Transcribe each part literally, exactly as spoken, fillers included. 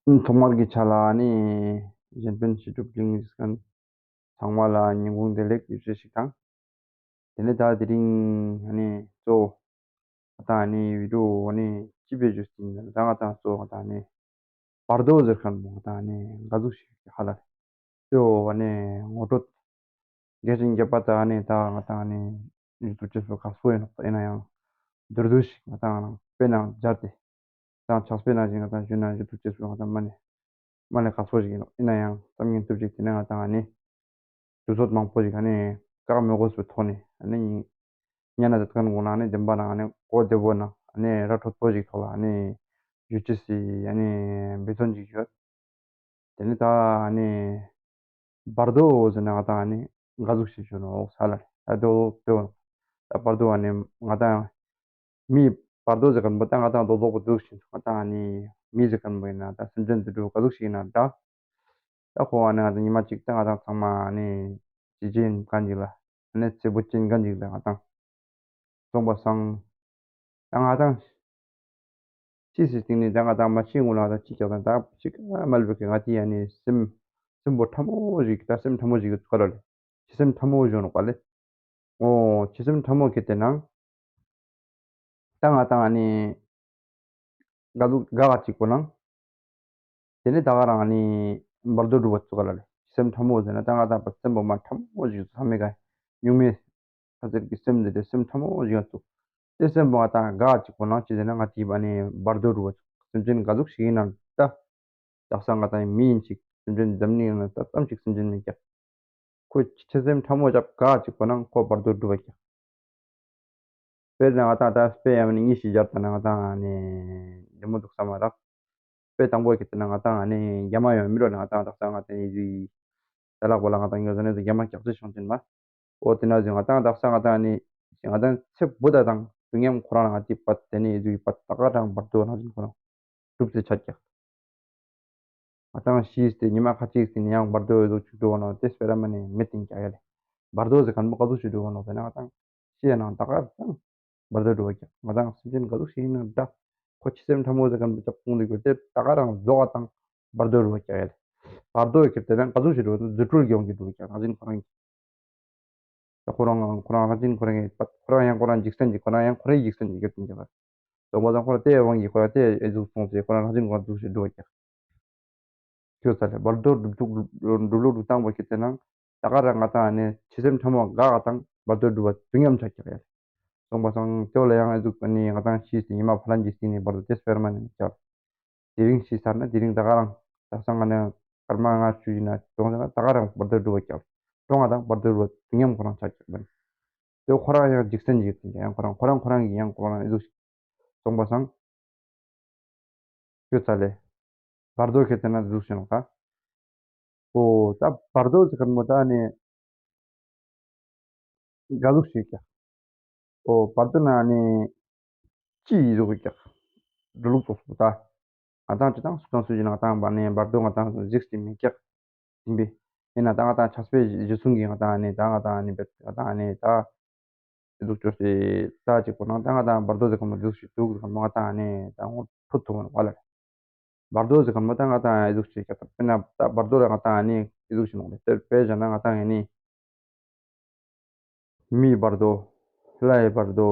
ཐོག་མར་གྱི་ཆ་ལ་ནི་གཞན་ཕན་བྱེད་སྒྲུབ་གླིང་གི་སྐབས་ཚང་མ་ལ་ཉིན་གུང་བདེ་ལེགས་ཡོད་ཅེས་ཤིག་དང་། དེ་ནས་ད་དེ་རིང་ནི་གཙོ་བོ་ང་ཏང་ནི་བི་ཌིའོ་ནི་ཅི་བེད་སྤྱོད་ཅིག་ཡིན་ན་ད་ང་ཏང་གཙོ་བོ་ང་ཏང་ནི་བར་དོ་ཟེར་མཁན་པོ་ང་ཏང་ནི་ག་ཟུག་ཞིག་ཧ་ལ་ལེ། གཙོ་བོ་ནི་ངོ་སྤྲོད། རྒྱས་ཤིང་རྒྱས་པ་དག་ནི་ད་ང་ཏང་ནི་ཡུ་ཊུབ་ཅེས་པོ་ཁག་པོ་ཡིན་ནོག་ཡིན་ན་ཡང་མདོར་བསྡུས་ཤིག་ང་ཏང་ནང་དཔེ་ནང་སྦྱར་ཏེ། ད་ཕྱག་དཔེ་ནང་བཞིན་ང་ཏང་ཞུས་ན་ཡུ་ཊུབ་ཅེས་པོ་ང་ཏང་མ་ནི་མ་ནི་ཁག་པོ་ཞིག་ཡིན་ནོག་ཡིན་ན་ཡང་ཙམ་ཉན་ཐུབ་ཅིག་དེ་ནས་ང་ཏང་ནི་དུས་ཚོད་མང་པོ་ཞིག་ནི་བཀག་མི་དགོས་པའི་ཐོག་ནས་ནི་ཉན་ན་དེ་ཀ་ནི་གུན་ནང་ནི་བདེན་པ་ནང་ནི་གོ་བདེ་པོ་ནང་ནི་ར་འཕྲོད་པོ་ཞིག་ཐོག་ལ་ནི་ཡུ་ཊུབ་ཅེས་སི་ནི་འབད་བརྩོན་ཞིག་ཡོད། དེ་ནི་ད་ནི་བར་དོ་ཟེར་ན་ང་ཏང་ནི་ག་ཟུག་ཞིག་ཞུ་ནོག་ས་ལ་ད་དོ་དོ་ད་བར་དོ་ནི་ང་ཏང་མི་བར་དོ་ཟེར་མཁན་པོ་ད་ང་ཏང་དོ་ལོག་པོ་འདུག་ཤིང་ང་ཏང་ནི་མི་ཟེར་མཁན་པོ་ཡིན་ན་ད་སེམས་ཅན་དུད་འགྲོ་ག་ཟུག་ཞིག་ཡིན་ན་འདྲ། ད་ཁོ་བ་ནི་ང་ཏང་ཉི་མ་གཅིག་ད་ང་ཏང་ཚང་མ་ནི་ཅི་ཅི་ཡིན་མཁན་ཅིག་ལ་ནི་ཚེ་བོ་ཅན་མཁན་ཅིག་ལ་ང་ཏང་སོང་པ་སང་། ད་ང་ཏང་ཤི་སི་སྟིང་ནི་ད་ང་ཏང་མ་ཤི་གུན་ལ་ད་ཅི་ཀྱག་ད་ད་ཅི་ཀ་མ་ལུས་པའི་ང་ཏི་ཡ་ནི་སེམས་སེམས་པོ་ཕྲ་མོ་ཞིག་ད་སེམས་ཕྲ་མོ་ཞིག་གི་ཚུགས་ལ་ལེ། ཤི་སེམས་ཕྲ་མོ་ཞིག་ནོག་པ་ལེ། འོ་ཤི་སེམས་ཕྲ་མོ་གི་དེ་ནང་ད་ང་ཏང་ནི་ག་ཟུག་ག་ག་ཅིག་པོ་ནང་དེ་ནི་ད་ག་རང་ནི་བར་དོ་སྒྲུབ་པ་ཚུགས་ལ་ལེ། སེམས་ཕྲ་མོ་ཟེར་ན་ད་ང་ཏང་པ་སེམས་པོ་མ་ཕྲ་མོ་ཞིག་ཚུགས་མེད་ཀ་ཉུང་མེད། ཁ་ཟེར་གི་སེམས་འདི་དེ་སེམས་ཕྲ་མོ་ཞིག་ཚུགས། དེ་སེམས་པོ་ང་ཏང་ག་ཅིག་པོ་ནང་ཅི་ཟེར་ན་ང་ཏི་པ་ནི་བར་དོ་སྒྲུབ་པ་ཚུགས། སེམས་ཅན་ག་ཟུག་ཞིག་ཡིན་ནང་ད། དག་ས་ང་ཏང་མི་ཡིན་ཅིག་སེམས་ཅན་འཛམ་གླིང་ནང་ད་ཙམ་ཅིག་སེམས་ཅན་མེད་ཀྱག་ཁོ་ཆེ་སེམས་ཕྲ་མོ་རྒྱབ་ག་ཅིག་པོ་ནང་ཁོ་བར་དོ་སྒྲུབ་པ་ཀྱག་དཔེར་ན་ང་ཏང་ད་དཔེ་ཡང་ནི་གཉིས་ཤིག་སྦྱར་ད་ན་ང་ཏང་ནི་འདི་མོ་འདུག་བསམ་མ་རག་དཔེ་དང་པོ་ཁྱེར་ཏེ་ན་ང་ཏང་ནི་རྒྱ་མ་ཡོང་མི་རོ་ན་ང་ཏང་དག་ས་ང་ཏང་ཡི་ཟི་ད་ལག་པ་ལ་ང་ཏང་ཡོད་ཟ་ནི་རྒྱ་མ་ཀྱག་ཚེ་ཤོང་ཅན་མ། འོ་དེ་ན་ཟི་ང་ཏང་དག་ས་ང་ཏང་ནི་ང་ཏང་ཚེ་བུ་ད་དང་དུས་མཉམ་ཁོ་རང་ང་ཏི་པ་དེ་ནི་ཡི་ཟི་པ་ད་ག་རང་བར་དོ་ནང་བཞིན་ཁོ་རང་གྲུབ་ཚེ་ཆ་ཀྱག་ང་ཏང་ཤི་སྟེ་ཉི་མ་ཁ་ཅིག་སྟེ་ནི་ཡང་བར་དོ་ཡོད་དོ་ཅིག་འགྲོ་བ་ནོ་དེ་སྤེ་ར་མ་ནི་མེད་དེ་ཀྱག་ཡ་ལེ། བར་དོ་ཟེར་མཁན་པོ་ག་ཟུག་ཞིག་འགྲོ་བ་ནོ་ཟེར་ན་ང་ཏང་ཤི་ཡ་ནང་ད་ག་རང་བར་དོ་འགྲོ་བ་ཀྱག་ང་ཏང་སེམས་ཅན་ག་ཟུག་ཞིག་ཡིན་ན་འདྲ། ཁོ་ཆེ་སེམས་ཕྲ་མོ་ཟེར་མཁན་པོ་ཅག་ཁོང་དུ་གྱུར་ཏེ་ད་ག་རང་རྫོགས་པ་དང་བར་དོ་འགྲོ་བ་ཀྱག་ཡ་ལེ། བར་དོ་ཁྱེར་ཏེ་ན་ག་ཟུག་ཞིག་འགྲོ་བ་ནོ་རྫུ་འཕྲུལ་གྱི་དབང་གིས་འགྲོ་བ་ཀྱག་ང་ཏང་ཁོ་རང་གི་ད་ཁོ་རང་ཁོ་རང་རང་བཞིན་ཁོ་རང་གི་ཁོ་རང་ཡང་ཁོ་རང་འཇིག་རྟེན་གྱི་ཁོ་རང་ཡང་ཁོ་རང་འཇིག་རྟེན་གྱི་སྐྱེ་བ་ཅིག་ཡིན་ཀྱག་པ། སོང་པ་སང་ཁོ་རང་དེའི་དབང་གིས་ཁོ་རང་དེ་ཨེ་ཟུག་སོང་ཚེ་ཁོ་རང་རང་བཞིན་ཁོ་རང་ཟུག་ཞིག་འགྲོ་བ་ཀྱག་ཁྱོད་ཚ་ལེ་བར་དོ་སྒྲུབ་ཚུགས་སྒྲུབ་ལུགས་སྒྲུབ་སྟངས་པོ་ཁྱེར་ཏེ་ན་ད་ག་རང་ང་ཏང་ནི་ཆེ་སེམས་ཕྲ་མོ་ག་ག་དང་བར་དོ་སྒྲུབ་པ་དུས་མཉམ་ཆ་ཀྱག་ཡ་ལེ། སོང་པ་སང་དེ་བོ་ལ་ཡང་ཨེ་ཟུག་ནི་ང་ཏང་ཤི་སྟེ་ཉི་མ་ཕ་ལན་གྱི་སྟེང་ནས་བར་དོ་དེ་སྤེ་ར་མ་ནི་མི་ཀྱག་དེ་རིང་ཤི་ཚར་ན་དེ་རིང་ད་ག་རང་ད་སང་ང་ནི་སྐར་མ་ལྔ་བཅུ་ཡིན་ན་གྲོངས་ན་ད་ག་རང་བར་དོ་སྒྲུབ་པ་ཀྱག་གྲོངས་ང་དང་བར་དོ་སྒྲུབ་པ་དུས་མཉམ་ཁོ་རང་ཆ་ཀྱག་པ་ནི། དེ་ཁོ་རང་ཡང་འཇིག་རྟེན་གྱི་ཡང་ཁོ་རང་ཁོ་རང་ཁོ་རང་གི་ཡང་ཁོ་རང་ཨེ་ཟུག་སོང་པ་སང་། ཁྱོད་ཚ་ལེ། བར་དོ་ཁྱེར་ཏེ་ན་ཟུག་ཞིག་ནོག་ད། འོ་ད་བར་དོ་ཟེར་མཁན་པོ་ད་ནི་ག་ཟུག་ཞིག་ཀྱག་འོ་བར་དོ་ན་ནི་ཅི་ཟུག་ཀྱག་འགྲོ་ལུགས་ཙོགས་སུ་ད། ང་ཏང་ཅི་དང་སུ་དང་སུ་ཞིག་ན་ང་ཏང་བར་ནི་བར་དོ་ང་ཏང་གཟིགས་ཏེ་མི་ཀྱག་ཡིན་པས། ཡིན་ན་ད་ང་ཏང་ཆགས་པའི་གཞི་བཟུང་གིས་ང་ཏང་ནི་ད་ང་ཏང་ནི་བེད་ང་ཏང་ནི་ད། ཨེ་ཟུག་ཅོས་ཏེ་ད་ཅིག་པོ་ནང་ད་ང་ཏང་བར་དོ་ཟེར་མཁན་པོ་ཨེ་ཟུག་ཞིག་འདུག་ཟེར་མཁན་པོ་ང་ཏང་ནི་ད་ངོ་འཕྲོད་ཐུབ་མཁན་པ་ལ། བར་དོ་ཟེར་མཁན་པོ་ད་ང་ཏང་ཨེ་ཟུག་ཞིག་ཀྱག་ད་དཔེར་ན་ད་བར་དོ་ལ་ང་ཏང་ནི་ཨེ་ཟུག་ཞིག་ནོག་ལེ། དཔེ་བཞག་ན་ང་ཏང་ནི་མིའི་བར་དོ། ལྷའི་བར་དོ།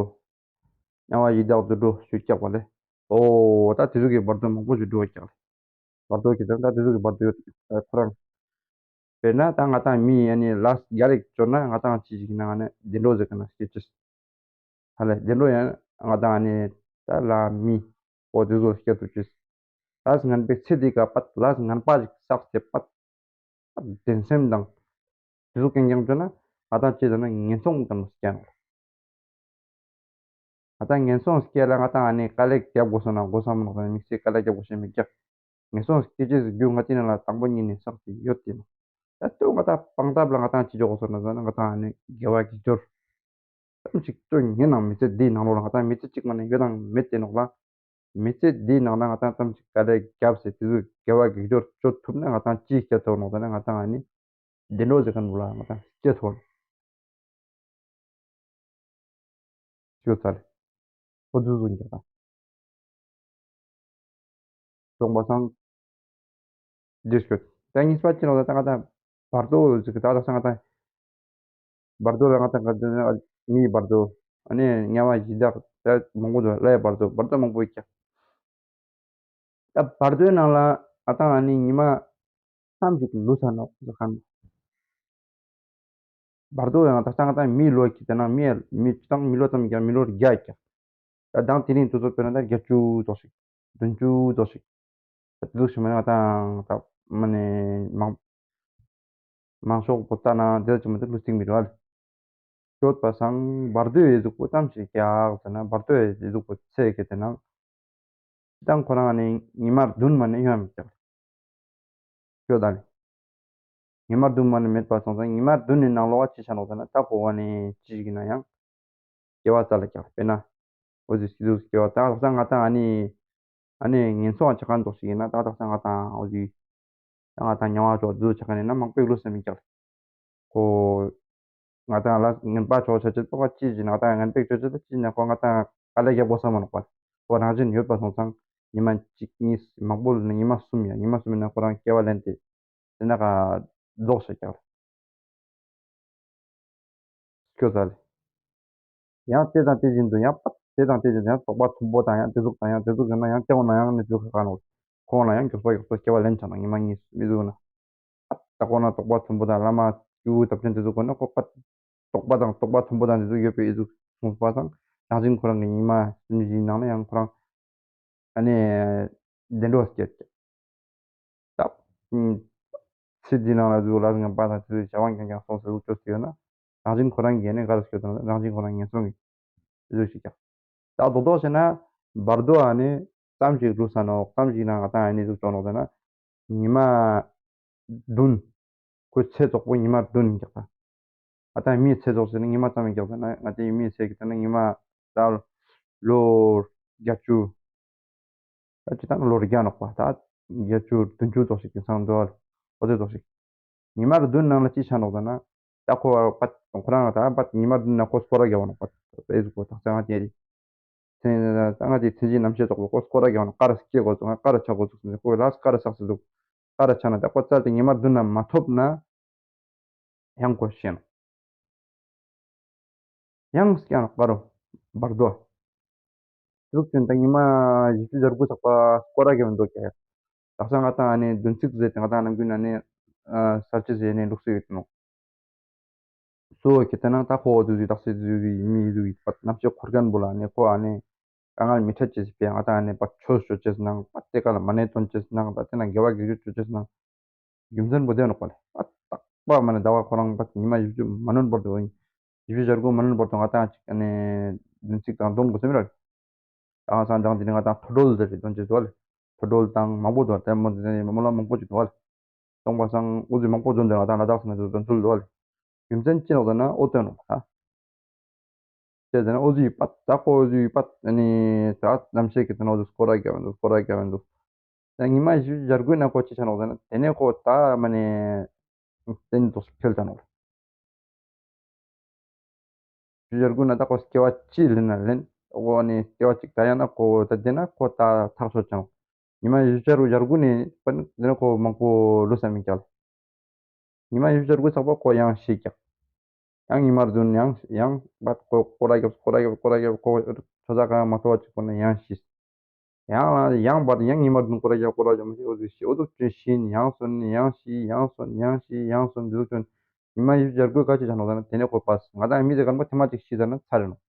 དམྱལ་བ་ཡི་དྭགས་དུད་འགྲོ་ཞུ་ཀྱག་པ་ལེ། འོ་ད་དེ་ཟུག་གི་བར་དོ་མང་པོ་ཞིག་འགྲོ་ཀྱག་ལེ། བར་དོ་ཁྱེར་ཏེ་ན་ད་དེ་ཟུག་གི་བར་དོ་ཡོད་ཁོ་རང་། དཔེར་ན་ད་ང་ཏང་མི་ཡ་ནི་ལས་རྒྱ་ལེགས་ཅོ་ན་ང་ཏང་ཅི་ཞིག་ན་ནི་བདེ་འགྲོ་ཟེར་མཁན་ན་སྐྱེ་ཅེས། ཧ་ལེ་བདེ་འགྲོ་ཡང་ང་ཏང་ནི་ད་ལྷ་མི་འོ་དེ་ཟུག་སྐྱེ་ཐུབ་ཅེས། ལས་ངན་པའི་ཚེ་འདི་ཀ་པད་ལས་ངན་པ་ཞིག་བསགས་ཏེ་པད། བདེན་སེམས་དང་། དེ་ཚོ་རྐྱང་རྐྱང་བཅོས་ན་ང་ཏང་ཅི་ཟེར་ན་ངན་སོང་དུ་སྐྱེ་ནོག་ང་ཏང་ངན་སོང་སྐྱེ་ལ་ང་ཏང་ཨ་ནི་དཀའ་ལས་རྒྱབ་དགོས་སོང་ན་དགོས་སམ་ནོག་དམིགས་བསལ་དཀའ་ལས་རྒྱབ་དགོས་ཤེས་མི་རྒྱག་ངན་སོང་སྐྱེ་ཅེས་སི་རྒྱུ་ང་ཏི་ན་ལ་དང་པོ་ཉིད་ནས་བསགས་ཏེ་ཡོད་དེ་ནོག་ད་ལྟོས་ང་ཏང་སྤང་ཐབས་ལ་ང་ཏང་ཅི་འཇོག་དགོས་སོང་ན་ཟེར་ན་ང་ཏང་ཨ་ནི་དགེ་བ་དགེ་སྦྱོར། ཙམ་ཞིག་ལྟོས་ཉན་ནང་མི་ཚེ་འདིའི་ནང་ལོགས་ལ་ང་ཏང་མི་ཚེ་གཅིག་མ་ནི་ཡོད་དང་མེད་དེ་ནོག་ལ། མི་ཚེ་འདིའི་ནང་ན་ང་ཏང་ཙམ་ཞིག་དཀའ་ལས་རྒྱབ་སྟེ་དེ་ཚོ་དགེ་བ་དགེ་སྦྱོར་བཅོ་ཐུབ་ན་ང་ཏང་ཅི་སྐྱེ་ཐུབ་ནོག་ཟེར་ན་ང་ཏང་ཨ་ནི་བདེ་འགྲོ་ཟེར་མཁན་པོ་ལ་ང་ཏང་སྐྱེ་ཐུབ་ནོག་ཞུ་ཚར། ཁོ་ཚོ་ཚོ་འགྱུར་དང་། སོང་པ་སང་ འདིར་སྐྱོད། ད་གཉིས་པ་ཅི་ནོག་ད་ང་ཏང་བར་དོ་ཟེར་གི་ད་ད་ས་ང་ཏང་བར་དོ་ལ་ང་ཏང་ག་དེ་ན་མིའི་བར་དོ། ཨ་ནི་དམྱལ་བ་གཞི་བདག་ད་མང་པོ་འདུག་ལྷའི་བར་དོ་བར་དོ་མང་པོ་ཡོད་ཀྱག་ད་བར་དོའི་ནང་ལ་ང་ཏང་ཨ་ནི་ཉི་མ་ཙམ་ཞིག་ལུས་ས་ནོག་ཟེར་ཁན། བར་དོ་ཡང་ད་ལྟ་ང་ཏང་མི་ལོ་ཁྱེར་ཏེ་ན་མི་མི་ཙམ་མི་ལོ་ཙམ་ཀྱང་མི་ལོ་བརྒྱ་ཀྱག་ད་དང་དེ་རིང་དུས་ཚོད་དཔེར་ན་ད་བརྒྱད་ཅུ་ཙོགས་ཤིག་བདུན་ཅུ་ཙོགས་ཤིག་ད་དེ་ཟུག་ཞིག་མ་ནེ་ང་ཏང་ད་མ་ནེ་མང་མང་ཤོས་པོ་ལྟ་ན་དེ་ཙམ་མ་ནེ་ལུས་ཚིག་མི་རུ་ཨ་ལེ། ཡོད་པ་སང་བར་དོའི་ཨེ་ཟུག་པོ་ཙམ་ཞིག་ཀྱག་ཟེར་ན་བར་དོའི་ཨེ་ཟུག་པོ་ཚེ་ཁྱེར་ཏེ་ན་ད་ཁོ་རང་ནི་ཉི་མ་བདུན་མ་ནེ་ཡོང་མི་ཀྱག་ཤོད་ད་ལེ། ཉི་མ་བདུན་མ་ནེ་མེད་པ་སོང་ཙང་ཉི་མ་བདུན་ནི་ནང་ལོགས་ཅི་ཆ་ནོག་ཟེར་ན་ད་ཁོ་བ་ནི་ཅི་ཞིག་ཡིན་ན་ཡང་སྐྱེ་བ་རྩ་ལ་ཀྱག་དཔེར་ན་འོ་ཟི་སི་དུ་སྐྱེ་བ་ད་ད་ང་ཏང་ཨ་ནི་ཨ་ནི་ངན་སོང་ཆ་ཁན་ཙོགས་ཤིག་ཡིན་ན་ད་ད་ང་ཏང་འོ་ཟི་ད་ང་ཏང་དམྱལ་བ་ཙོགས་དུ་ཆ་ཁན་ཡིན་ན་མང་པོ་ལུས་ས་མི་ཀྱག་ཁོ་ང་ཏང་ལ་ངན་པ་ཆོ་ཆ་ཆེ་ཏོག་ཅི་ཞིག་ན་ང་ཏང་ངན་པ་ཆོ་ཆེ་ཏོག་ཅི་ན་ཁོ་ང་ཏང་དཀའ་ལས་རྒྱབ་པོ་ས་མ་ནོག་པ། ཁོ་རང་བཞིན་ཡོད་པ་སོང་ཙང་ཉི་མ་གཅིག་གཉིས་མང་པོ་ལ་ཉི་མ་གསུམ་ཡ་ཉི་མ་གསུམ་ཡིན་ན་ཁོ་རང་སྐྱེ་བ་ལེན་ཏེ་དེ་ན་ག་རྫོགས་ཤེས་ཀྱག་སྐྱོ་ས་ལེ། ཡང་དེ་དང་དེ་བཞིན་དུ་ཡང་པ་དེ་དང་དེ་བཞིན་དུ་ཡང་དོགས་པ་ཚོམ་པོ་དང་ཡང་དེ་ཟུག་དང་ཡང་དེ་ཟུག་ཡིན་ན་ཡང་དེ་འོ་ན་ཡང་ནི་ཟུག་ག་ནོག་ཁོང་ལ་ཡང་མགྱོགས་པ་མགྱོགས་པ་སྐྱེ་བ་ལེན་ཆ་ན་ཉི་མ་གཉིས་མི་ཟུག་ན། ད་ཁོ་ན་དོགས་པ་ཚོམ་པོ་དང་བླ་མ་སྐྱེས་བུ་ཐབས་ཆེན་དེ་ཚོ་ཁོ་ན་ཁོ་པ་དོགས་པ་དང་དོགས་པ་ཚོམ་པོ་དང་དེ་ཚོ་ཡོད་པའི་ཨི་ཟུག་གསུངས་པ་དང་རང་བཞིན་ཁོ་རང་གི་ཉི་མ་སུམ་བཞིའི་ནང་ན་ཡང་ཁོ་རང་ཨ་ནི་བདེ་འགྲོ་སྐྱེད་ཀྱི་ད་ཚེ་འདི་ནང་ལ་ཟུག་ལ་ངན་པ་དང་དེ་ཚོའི་བྱ་བ་རྐྱང་རྐྱང་སོང་ཟེར་ལུགས་བཅོས་ཏེ་ཡོད་ན་རང་བཞིན་ཁོ་རང་གི་ནི་ག་རེ་སྐྱོད་དང་རང་བཞིན་ཁོ་རང་ངན་སོང་གི་ཨི་ཟུག་ཞིག་ཀྱང་། ད་རྡོག་རྡོག་བྱས་ན་བར་དོ་ཨ་ནི་ཙམ་ཞིག་ལུས་ས་ནོག་ཙམ་ཞིག་ན་ང་ཏང་ཨ་ནི་ཟུག་ཅོ་ནོག་ཟེར་ན་ཉི་མ་བདུན། ཁོའི་ཚེ་ཙོགས་པོ་ཉི་མ་བདུན་ཀྱག་ད། ང་ཏང་མིའི་ཚེ་ཙོགས་ཟེར་ན་ཉི་མ་ཙམ་ཡིན་ཀྱག་ཟེར་ན་ང་ཏང་མིའི་ཚེ་ཀྱི་ད་ན་ཉི་མ་ད་ལོ་བརྒྱད་ཅུ། ད་ཅི་ད་ལོ་བརྒྱ་ནོག་པ་ད་བརྒྱད་ཅུ་བདུན་ཅུ་ཙོགས་ཤིག་གི་སང་འདུག་ཨ་ལེ། འོ་དེ་ཙོགས་ཤིག་ཉི་མ་བདུན་ནང་ལ་ཅི་ཆ་ནོག་ཟེར་ན། ད་ཁོ་པ་ཁོ་རང་ད་པ་ཉི་མ་བདུན་ན་ཁོ་སྐོར་ར་རྒྱག་པ་ནོག་པ། ཨེ་ཟུག་པོ་ད་ང་དེ་རི། ཚེ་ད་ང་དེ་ཚེ་འདིའི་རྣམ་ཤེས་ཙོགས་པོ་ཁོ་སྐོར་ར་རྒྱག་པ་ནོག་ག་ར་སྐྱེ་དགོས་ཙོགས་ག་ར་ཆགས་དགོས་ཙོགས་ཟེར་ཁོ་ལ་ག་ར་ཆགས་སེ་འདུག་ག་ར་ཆགས་ན་ད་ཁོ་རྩལ་དེ་ཉི་མ་བདུན་ན་མ་ཐོབ་ན། ཡང་ཁོ་ཤེས་ནོག་ཡང་སྐྱེ་ནོག་བར་དོ། བར་དོ། དེ་ཟུག་ཅན་ད་ཉི་མ་བཞི་བཅུ་ཞེ་དགུ་ཚག་པ་སྐོར་ར་རྒྱག་པ་འདུག་ཀྱག་དག་ས་ང་ཏང་ཨ་ནི་བདུན་ཚིགས་ཟེར་ཏེ་ང་ཏང་ནམ་རྒྱུན་ཨ་ནི་ས་བཅད་ཟེར་ནི་ལུགས་སྲོལ་ཡོད་དེ་ནོག་སོ་ཁྱེར་ཏེ་ན་ད་ཁོ་འོ་དེ་ཟུག་དག་ས་དེ་ཟུག་མི་ཟུག་པ་རྣམ་ཤེས་འཁོར་མཁན་པོ་ལ་ཨ་ནི་ཁོ་ཨ་ནི་དཀའ་ངལ་མི་འཕྲད་ཅེས་པའི་ང་ཏང་ཨ་ནི་པ་ཆོས་ཅོ་ཅེས་ནང་པ་དེ་ཀ་ལ་མ་ཎི་འདོན་ཅེས་ནང་ད་དེ་ན་དགེ་བ་དགེ་སྦྱོར་ཅོ་ཅེས་ནང་རྒྱུ་མཚན་པོ་དེ་ནོག་པ་ལེ། ཨ་རྟག་པ་མ་ནེ་ཟླ་བ་ཁོ་རང་པ་ཉི་མ་བཞི་བཅུ་མ་ནོན་བར་དུ་ཨིན། བཞི་བཅུ་ཞེ་དགུ་མ་ནོན་བར་དུ་ང་ཏང་ཅིག་ཨ་ནི་བདུན་ཚིགས་དང་འདོན་དགོས་སེམས་ར། ཨ་སང་ཅང་དེ་ནི་ང་ཏང་ཐོ་གྲོལ་ཟེར་ཏེ་འདོན་ཅེས་འདུག་ལེ། ཐོ་གྲོལ་དང་མང་པོ་འདུག་དེ་མོ་དེ་ནི་མོ་ལ་མང་པོ་ཅིག་འདུག་ལེ། སྟོང་པ་སང་འུ་ཚོས་མང་པོ་འདོན་དེ་ང་ཏང་ལ་དྭགས་སི་ན་འདོན་ཚུལ་འདུག་ལེ། རྒྱུ་མཚན་ཅི་ནོག་ཟེར་ན་འོ་དེ་ནོག་ད། ཅི་ཟེར་ན་འོ་ཟུག་པ་ད་ཁོ་འོ་ཟུག་པ་ཨ་ནི་ད་རྣམ་ཤེས་ཀྱི་ད་ན་འོ་ཟུག་སྐོར་ར་རྒྱབ་འདུག་སྐོར་ར་རྒྱབ་འདུག་ད་ཉི་མ་བཞི་བཅུ་ཞེ་དགུའི་ནང་ཁོ་ཅི་ཆ་ནོག་ཟེར་ན་དེ་ནས་ཁོ་ད་མ་ནེ་རྟེན་དུ་འཕེལ་ད་ནོག་བཞི་བཅུ་ཞེ་དགུའི་ནང་ད་ཁོ་སྐྱེ་བ་ཅི་ལེན་ན་ལེན། ཁོ་ནི་སྐྱེ་བ་ཅིག་ད་ཡང་ན་ཁོ་ད་དེ་ན་ཁོ་ད་ཐག་ཆོད་ཅང་། ཉི་མ་བཞི་བཅུ་ཞེ་དགུ་ནི་པ་ནི་དེ་ན་ཁོ་མང་པོ་ལུས་ས་མི་རྒྱལ། ཉི་མ་བཞི་བཅུ་ཞེ་དགུ་ཚག་པ་ཁོ་ཡང་ཤི་ཀྱག་ཡང་ཉི་མ་བདུན་ཡང་ཡང་བར་སྐོར་ར་རྒྱབ་སྐོར་ར་རྒྱབ་སྐོར་ར་རྒྱབ་ཁོ་ཆོས་ཟ་གང་མ་ཐོབ་པ་ཅིག་ཁོ་ན་ཡང་ཤི། ཡང་ལ་ཡང་བར་ཡང་ཉི་མ་བདུན་སྐོར་ར་རྒྱབ་སྐོར་ར་རྒྱབ་མ་ཤི་འོ་ཟུག་ཤི་འོ་ཟུག་ཅིག་ཤི་ཡང་སོན་ཡང་ཤི་ཡང་སོན་ཡང་ཤི་ཡང་སོན་འདི་ཟུག་ཅོན། ཉི་མ་བཞི་བཅུ་ཞེ་དགུ་ག་ཅི་ཆ་ནོག་ཟེར་ན་དེ་ནས་ཁོ་པས་ང་ཏང་མི་དེ་གང་པ་ཐེངས་མ་ཅིག་ཤི་ཟེར་ན་ཚར་རེ་ནོག་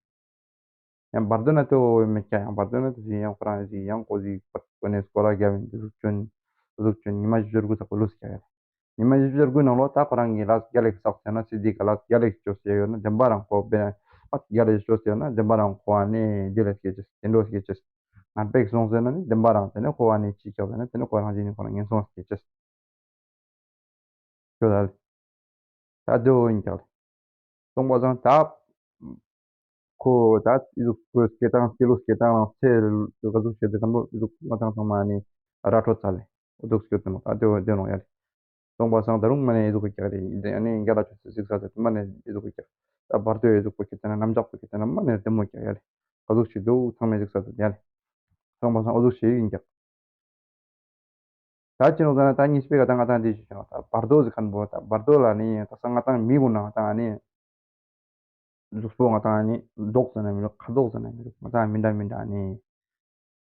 ཡང་བར་དོ་ན་དེ་འོ་མེད་ཀྱག་ཡང་བར་དོ་ན་དེ་ཡང་ཁོ་རང་ཡང་ཁོ་ཟིག་པར་ཁོ་ནས་སྐོར་ར་རྒྱབ་ཡིན་དེ་ཟུག་ཅོན། དེ་ཟུག་ཅོན་ཉི་མ་བཞི་བཅུ་ཞེ་དགུ་ཚག་པ་ལུས་ཀྱག་ཡ། ཉི་མ་བཞི་བཅུ་ཞེ་དགུའི་ནང་ལོགས་ད་ཁོ་རང་གི་ལས་རྒྱལ་ལ་བསགས་ཟེར་ན་སི་ཏི་ག་ལས་རྒྱལ་ལ་ཅོས་ཟེར་ཡོད་ན་བདེན་པ་རང་ཁོ་བེ་ཨ་རྒྱལ་ལ་ཅོས་ཟེར་ཡོད་ན་བདེན་པ་རང་ཁོ་ཨ་ནི་རྒྱལ་ལ་སྐྱེ་ཅེས་བདེ་འགྲོ་སྐྱེ་ཅེས། ངན་པ་ཞིག་སོང་ཟེར་ན་ནི་བདེན་པ་རང་དེ་ནས་ཁོ་ཨ་ནི་ཅི་ཀྱག་ཟེར་ན་དེ་ནས་ཁོ་རང་བཞིན་ནི་ཁོ་རང་ངན་སོང་སྐྱེ་ཅེས། ཁྱོད་ད་ད་དེ་འོ་ཡིན་ཀྱག་སྟོང་པ་སང་ད་ཁོ་ད་ཨི་ཟུག་ཁོའི་སྐྱེ་སྟངས་སྐྱེ་ལུགས་སྐྱེ་སྟངས་རང་ཚེ་ག་ཟུག་བྱེད་དེ་ཁན་པོ་ཨི་ཟུག་ང་ཏང་ཚང་མ་ནི་ར་འཕྲོད་ཚར་ལེ། ཨི་ཟུག་སྐྱོད་དེ་ནོག་ད་དེ་འོ་དེ་ནོག་ཡ་ལེ། སྟོང་པ་སང་ད་རུང་མ་ནེ་ཨི་ཟུག་གི་ཀྱག་རེ་ཨ་ནི་རྒྱ་ལ་ཆུ་ཚོད་གཟིགས་ས་ཚེ་མ་ནེ་ཨི་ཟུག་གི་ཀྱག་ད་བར་དོ་ཨི་ཟུག་པོ་ཁྱེར་ཏེ་ན་རྣམ་གཞག་པོ་ཁྱེར་ཏེ་ན་མ་ནེ་བདེ་མོ་ཀྱག་ཡ་ལེ། ག་ཟུག་ཞིག་འདུག་ཚང་མས་གཟིགས་ས་ཚེ་ཡ་ལེ། སྟོང་པ་སང་ཨི་ཟུག་ཞིག་ཡིན་ཀྱག་ད་ཅི་ནོག་ཟེར་ན་ད་གཉིས་པའི་ཀ་ད་ང་ཏང་འདི་ཞུ་ཞུ་ན་ད་བར་དོ་ཟེར་ཁན་པོ་ད་བར་དོ་ལ་ནི་ད་ས་ང་ཏང་མི་གུན་ན་ང་ཏང་ནི་གཟུགས་པོ་ང་ཏང་ནི་མདོག་ཟེར་ན་མི་རུག་ཁ་དོག་ཟེར་ན་མི་རུག་ང་ཏང་མི་འདྲ་མི་འདྲ་ནི་